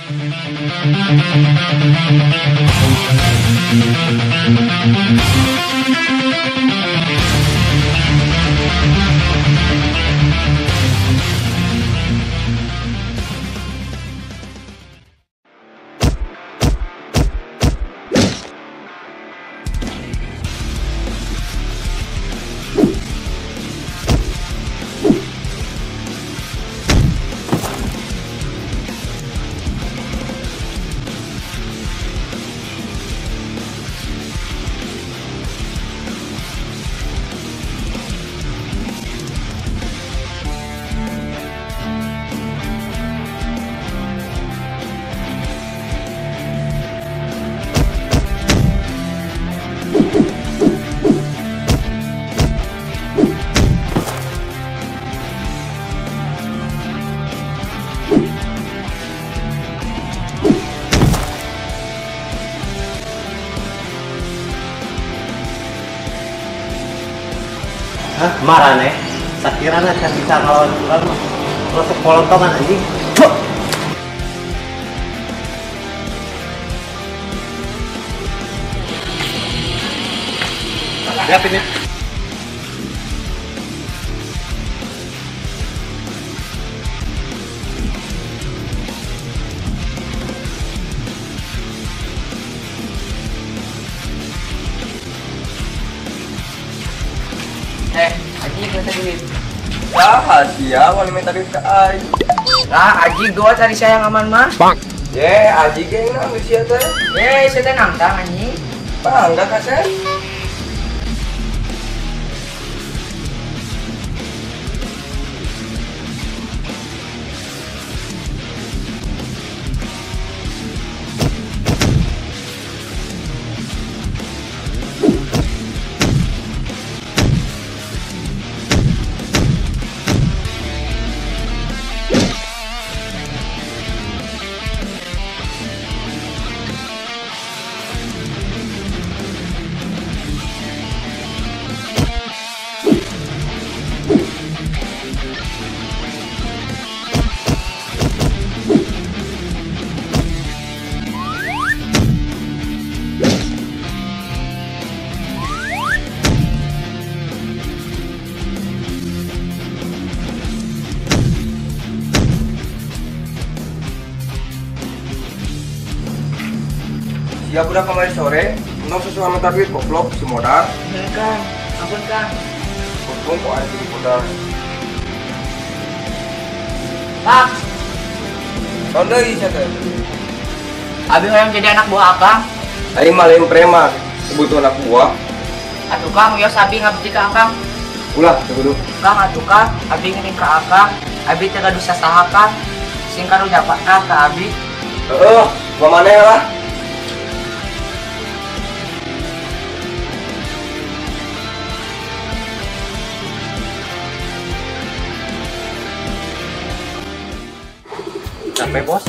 Hah, marah nih. Sakirana can bisa ngelawan urang mah. Rosok polontongan anjing. Siap ini. Aji minta duit. Wah, siapa yang minta duit ke aing? Lah, Aji gua cari saya yang aman mah. Bang. Ye, Aji geng na sia teh. Ye, sia teh nangtang anjing. Bangga ka saya. Ya udah kemarin sore, nong sesuai minta duit goblok si modal. Kang, ampun Kang. Untung kok ada di modal. Kang. Tahun deui sia teh. Abi hoyong jadi anak buah Akang. Aing mah lain preman, butuh anak buah. Atuh Kang, wios abi ngabdi ka Akang. Ulah, teu kudu. Kang atuh Kang, abi ngiring ka Akang. Abi teu gaduh sasaha Kang. Sing karunya Pak ka abi. Heeh, gua maneh lah. Capek bos,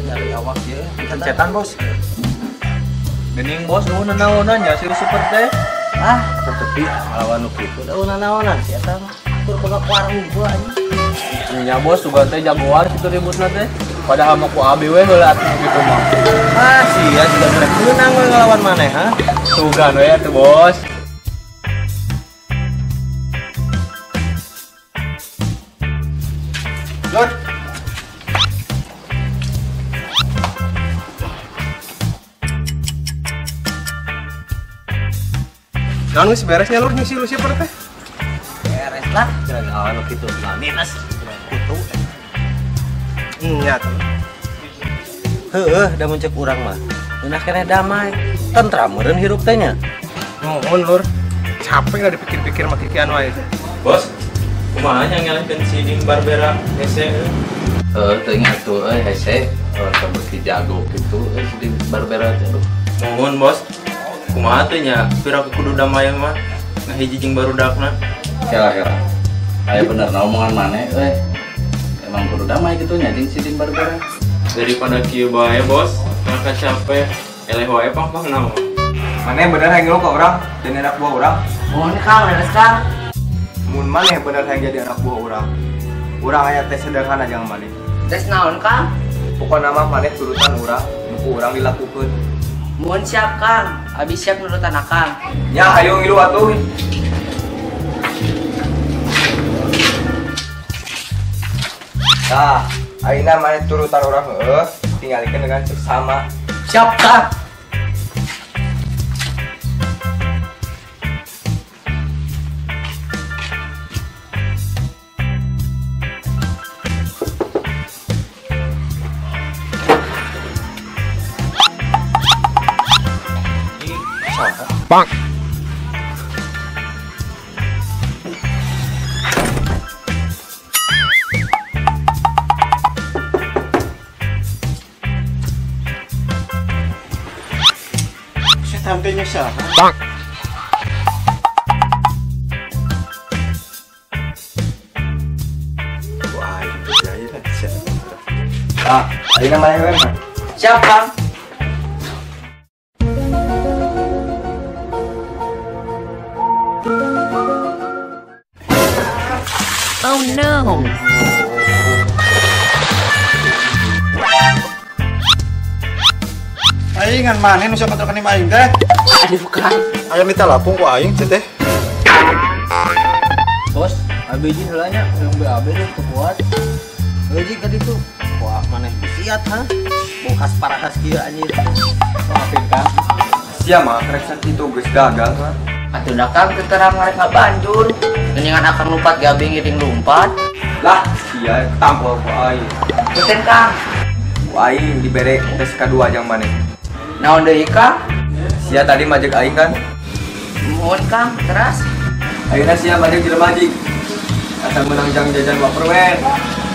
nyari awak ya. Pencetan bos. Gening bos, nu nanaonan ya si super teh. Ah, tepi lawan nu kitu da nanaonan si eta mah. Kur boga warung gua anjing. Nya bos sugan teh jagoan kitu ributna teh. Padahal mah ku abi we heula atuh kitu mah. Ah, sia sudah rek meunang we ngelawan maneh ha. Sugan we atuh bos. Lur. Naon geus beresnya lur si Lucifer teh? Beres lah, jangan ngelawan nu kitu mah minus kutu. Nya tuh. Heueuh, da mun ceuk urang mah. Ngeunah keneh damai, tentram meureun hirup teh nya. Nuhun lur. Capek lah dipikir-pikir mah kikian wae. Bos, kumaha nya ngelehkeun si Ding Barbera hese euy? Heuh, teu ingat tuh euy hese, beuki jago kitu euy si Ding Barbera teh. Nuhun bos. Kumaha teh nya pira kudu damai mah ngahiji jeung barudakna. Kela-kela. Aya bener na omongan maneh euy. Emang kudu damai kitu nya jeung si Ding Barbera. Daripada kieu bae bos, maka capek eleh wae pang-pang naon. Maneh bener hayang ngeluh ka urang jadi anak buah urang. Mohon Kang, leres Kang. Mun maneh bener hayang jadi anak buah urang. Urang aya tes sederhana jangan maneh. Tes naon Kang? Pokona mah maneh turutan urang, nu ku urang dilakukeun. Muhun siap Kang, abi siap nurutan Akang. Nya hayu ngilu atuh. Tah, ayeuna maneh turutan urang heueuh, tinggalikeun dengan seksama. Siap Kang. Bang. Tampilnya siapa? Bang. Wah, ini jaya lah. Ah, ayeuna maneh we mah. Siap Kang. Oh no. Aing ngan maneh nu sok katrokan aing teh. Aduh Kang. Aya minta lapung ku aing teh. Bos, abi jeung heula nya yang BAB teh teu kuat. Heuh jeung ka ditu. Wah, maneh bisiat ha. Bokas parahas kieu anjir. Maafin Kang. Sia mah rek sakitu geus gagal mah. Atuh da Kang teu terang rek ngabanjur. Geningan akang lompat ge abi ngiring lompat. Lah, sia tampol ku aing. Beten Kang. Ku aing dibere tes kadua jang maneh. Naon deui Kang? Sia tadi majek aing kan? Muhun Kang, teras. Ayeuna sia majek jelema jig. Asal menang jang jajan wafer we.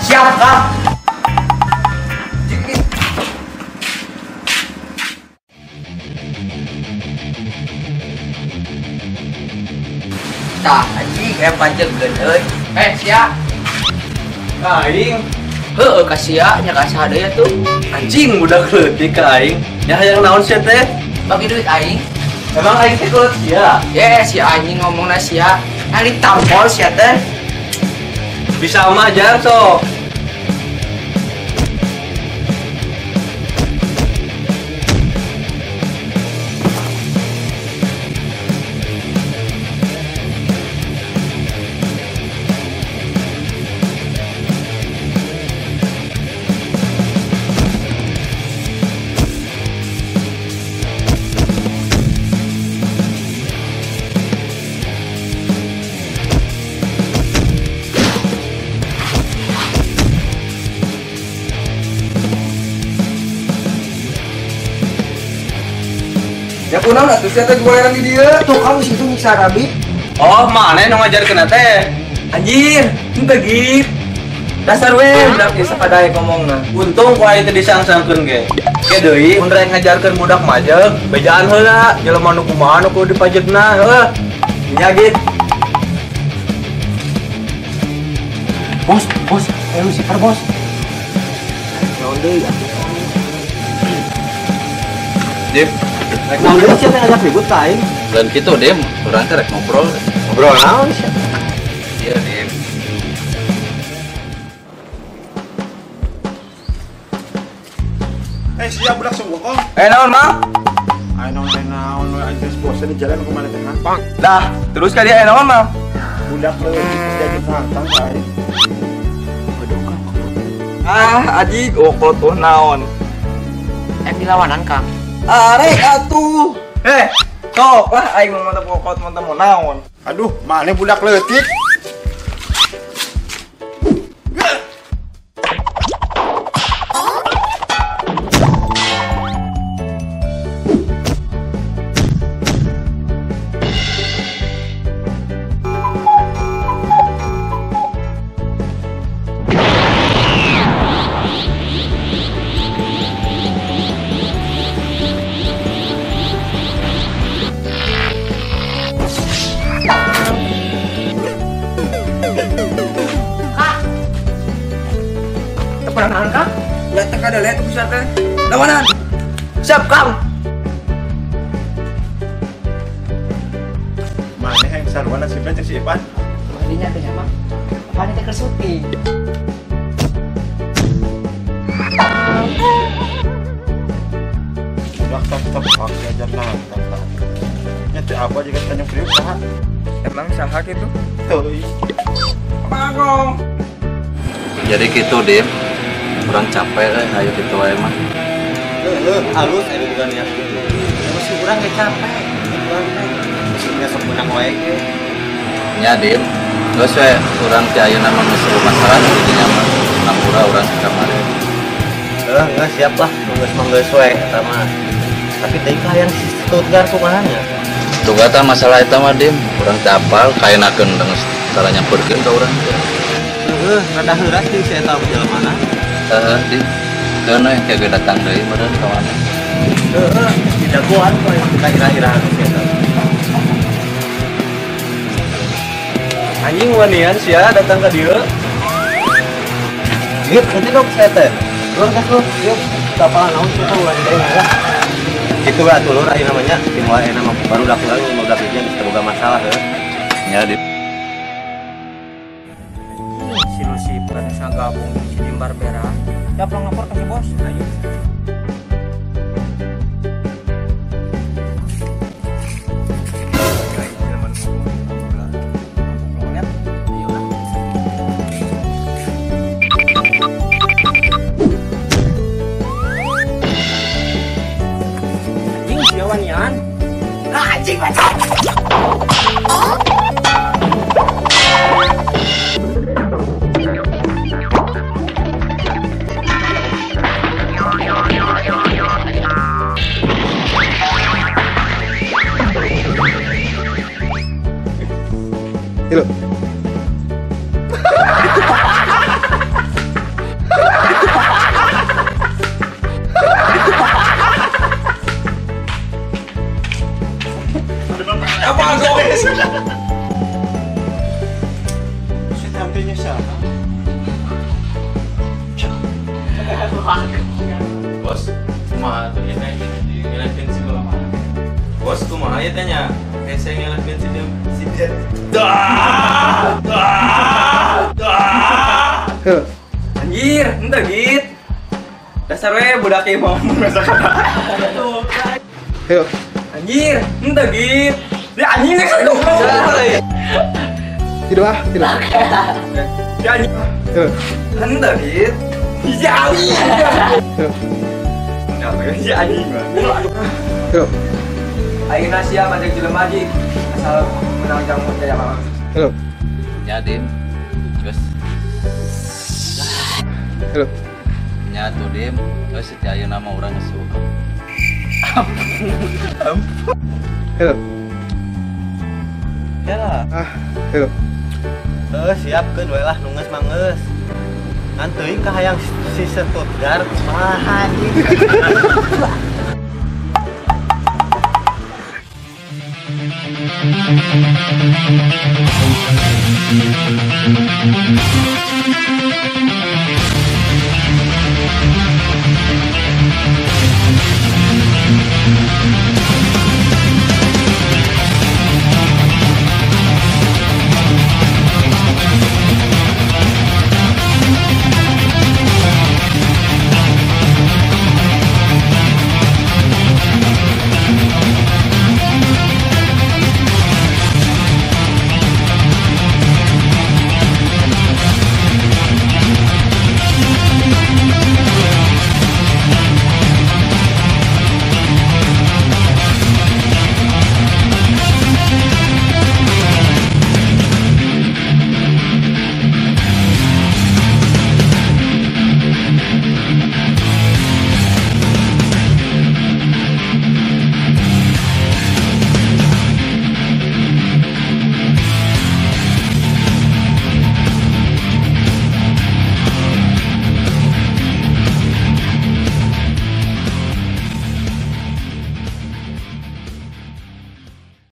Siap Kang. Tah, anjing aya pajegeun euy. Eh, sia. Ka aing. Heueuh ka sia nya ka saha deui atuh. Anjing budak leutik ka aing. Nya hayang naon sia teh? Bagi duit aing. Emang aing teh kolot sia? Ye, si anjing ngomongna sia. Ari tampol sia teh. Bisa mah jang sok. Ya kunaon atuh sia teh goleran di dieu. Tuh kamu situ nyiksa Rabi. Oh, maneh nu ngajarkeun teh? Anjir, henteu git. Dasar we budak geus sapadae ngomongna. Untung ku aing teh disangsangkeun ge. Ke deui mun rek ngajarkeun budak majeg, bejaan heula jelema nu kumaha nu kudu dipajegna heuh. Nya git. Bos, bos, ayo Lucifer bos. Naon deui atuh? Dip. Rek naon deui sia teh ngajak ribut ka aing? Lain kitu Dim, urang teh rek ngobrol. Ngobrol naon sia? Iya Dim. Eh sia budak sungguh. Eh naon mah? Ayo naon we aing geus bosen di jalan kumaha teh ha? Lah, terus ka dia eh naon mah? Budak leutik geus jadi tantang ka aing. Waduh Kang. Ah, aji gokot tuh naon? Eh dilawanan Kang. Arek atuh. Eh, sok lah aing mau mantap kokot mantap mau naon. Aduh, maneh budak leutik. Tepenahan Kang? Ya teka ada lihat bisa teh. Lawanan. Siap Kang. Maneh yang sarwana si Ben jeung si Ipan? Manehnya teh mah. Apaan teh keur syuting? Tepak diajar nantang tah. Nya teu apa juga Tanjung Priuk saha? Emang saha kitu? Teuing. Bagong. Jadi kitu Dim. Kurang capek euy hayu kitu wae mah. Heuh, halus aya bukan niat kitu. Masih urang ge capek. Urang teh geus sok menang wae ge. Nya Dim. Geus we urang teh ayeuna mah geus masalah didinya mah. Hampura urang ka kamari. Heuh, geus siap lah, geus mah geus we eta mah. Tapi teuing hayang si Stuttgart kumaha nya? Duga tah masalah eta mah Dim, urang teh apal kaenakeun geus tara nyamperkeun ka urang teh. Heuh, rada heuras deui si eta jelema na. Heeh, Dim. Keun we ke datang deui meureun ka mana. Heeh, dijagoan kok kita ira-irahan si eta. Anjing wanian sia datang ka dieu. Git, nanti dong saya teh. Lur gas lur, yuk. Tapalan naon kita ulah deui lah. Kitu we atuh lur ayeuna mah nya, dimulai ayeuna mah baru dak urang boga kerja geus teu boga masalah heuh. Nya Dim. Si Lucifer bisa gabung si Dim Barbera. Siap lo ngapor ke si bos. Ayo. Anjing macam. Halo. Apa kok? Si tampilnya siapa? Bos, kumaha tuh ya ngeliatin si bola mana? Bos, kumaha ya tanya? Saya ngeliatin si dia si dia. Anjir, ente git. Dasar we budak ieu mau masak. Halo. Anjir, ente git. Dia anjing nih kan goblok. Tidak ah, tidak. Dia anjing. Ente git. Ya anjing. Ya anjing. Halo. Ayeuna sia majek jelema jik. Asal menang jamu jaya mah. Halo. Nya Dim. Geus. Halo. Nya tuh Dim, geus teh ayeuna mah urang geus. Halo. Ya. Ah, halo. Heuh, siapkeun we lah nu geus mah geus. Ngan teuing ka hayang si Stuttgart kumaha anjing. Thank you.